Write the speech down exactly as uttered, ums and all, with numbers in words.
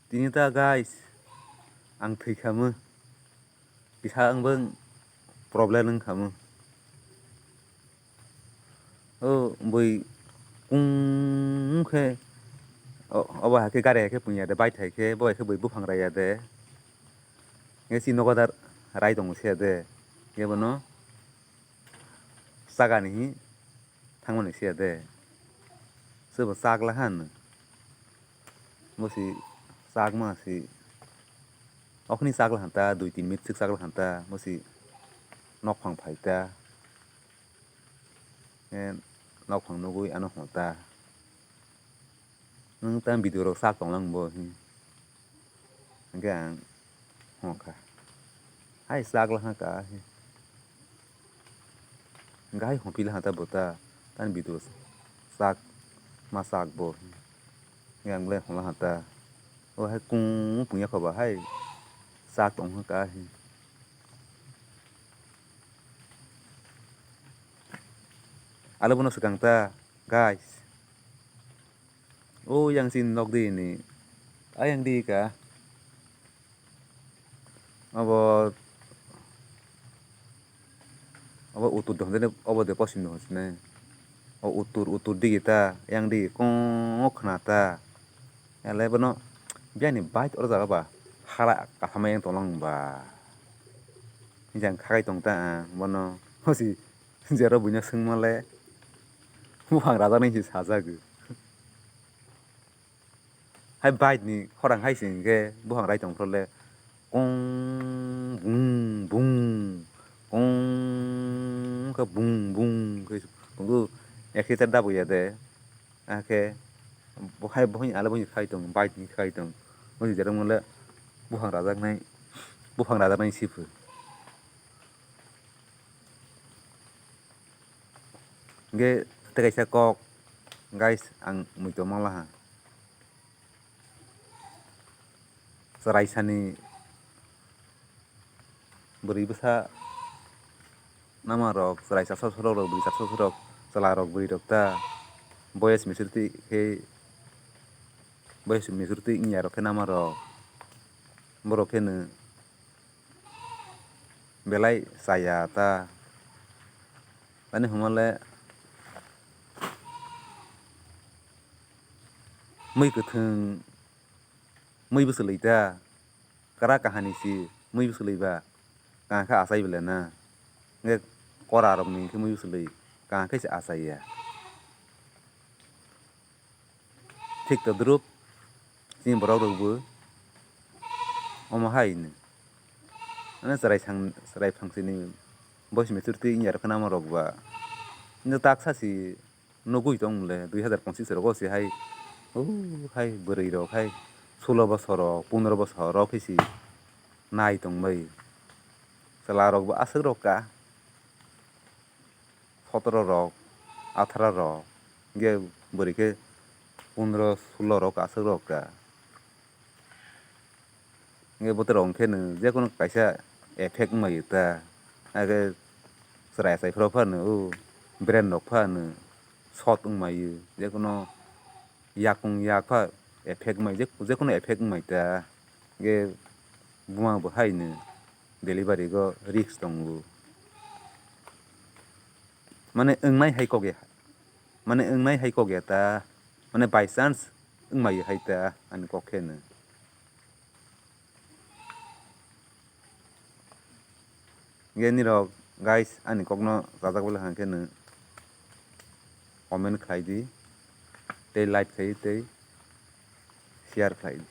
Tini ta guys, ang thwi khamu. Kisa ang bw problem wng khamu. O bwi kung khe, o, obo hai khe gari hai khe pung ya de, bike hai khe, bo hai khe bwi buphang rai ya de. Nge si nogo da rai tongo se ya de. Nge bono chagani hi thangmani se ya de. Sobo chak la han. Bo si chakma si. Okhni chak la han ta, dui tin minute sik chak la han ta. Bo si nokphang phai ta. Eh, nokphang nugwi ano hwn ta. Nwng tang video rok sak tonglang bo hi. Hwnkhe ang hwn kha. Hai sak la ha ka hi. Hwnkhe hai hwn phi la ha ta bo ta. Tang video sak ma sak bo hi. Hwnkhe ang le hwn la ha ta. O hai kung pung ya kho ba hai sak tong ha ka hi. Alo bono swkang ta, guys. O yang si nok di ni. Ayang di ka. Abo, abo utur dohon sini, abo de posim dohon sini. O utur, utur digi ta, yang di kong khna ta. Yale bono biyani bike oro jaga ba hala kahamai yang tonglang ba. Jang khagai tong ta ang bono. Hosi jero buino swngma le buphang rajaknai si sajagw. Hai bike ni khorang hai se hinkhe buphang rai tong phro le kong bung bung kong khe bung bung khe tongdu. Accelerator dabu ya de. Akhe bo hai bohini ale bohini khai tong, bike ni khai tong. Bohini jero mole buphang rajaknai, buphang rajaknai sipho. Hingke tei kaisa kok, guys, ang muitu manglaha. Chwraisani bwrwi bwsa namarok, chwraisa sosrok rok, bwrwi sosrok, chwlarok, bwrwirok ta boyes maturity khe, boyes maturity wngya rok khe namarok, borok kheno belai chaya ta. Ani hwnmale mui kwthwng, mui bwswlwi ta, kwrak kahani si mui bwswlwi ba, kaham khe achai belai na, hwnkhe kora rokni khe mui bwswlwi kaham khe se achai ya. Thik todrup chini borok rok bo omo hai hino. Ano chwrai sang, chwrai phangsini boyes maturity wngya rok khe namarok ba. Hino taksa si nugwi tong mole dui hazar ponchis rogo se hai, o hai bwrwi rok hai sulo bosor rok, pondro bosor rok khe si nai tong bai. Chwla rok bo aswk rok ka. Sotoro rok, atharo rok, hingke bwrwi khe pondro, sulo rok aswk rok ka. Hingke bote rok hingke nwng jekunu kaisa effect wngmai ta, hingke chwrai achai phuru phano o brain rok phano short wngmai o, jekunu yakung yak pha effect wngmai, jekunu effect wngmai ta, hingke buma bo haino delivery go risk tongo. Mane wngnai hai kok ya, mane wngnai hai kok ya ta, mane by chance wngmai hai ta ani kok khe no. Hingke nirok guys ani kokno chajak bwle hwnkhe no comment khlai di, tei like khlai di, tei share khlai di.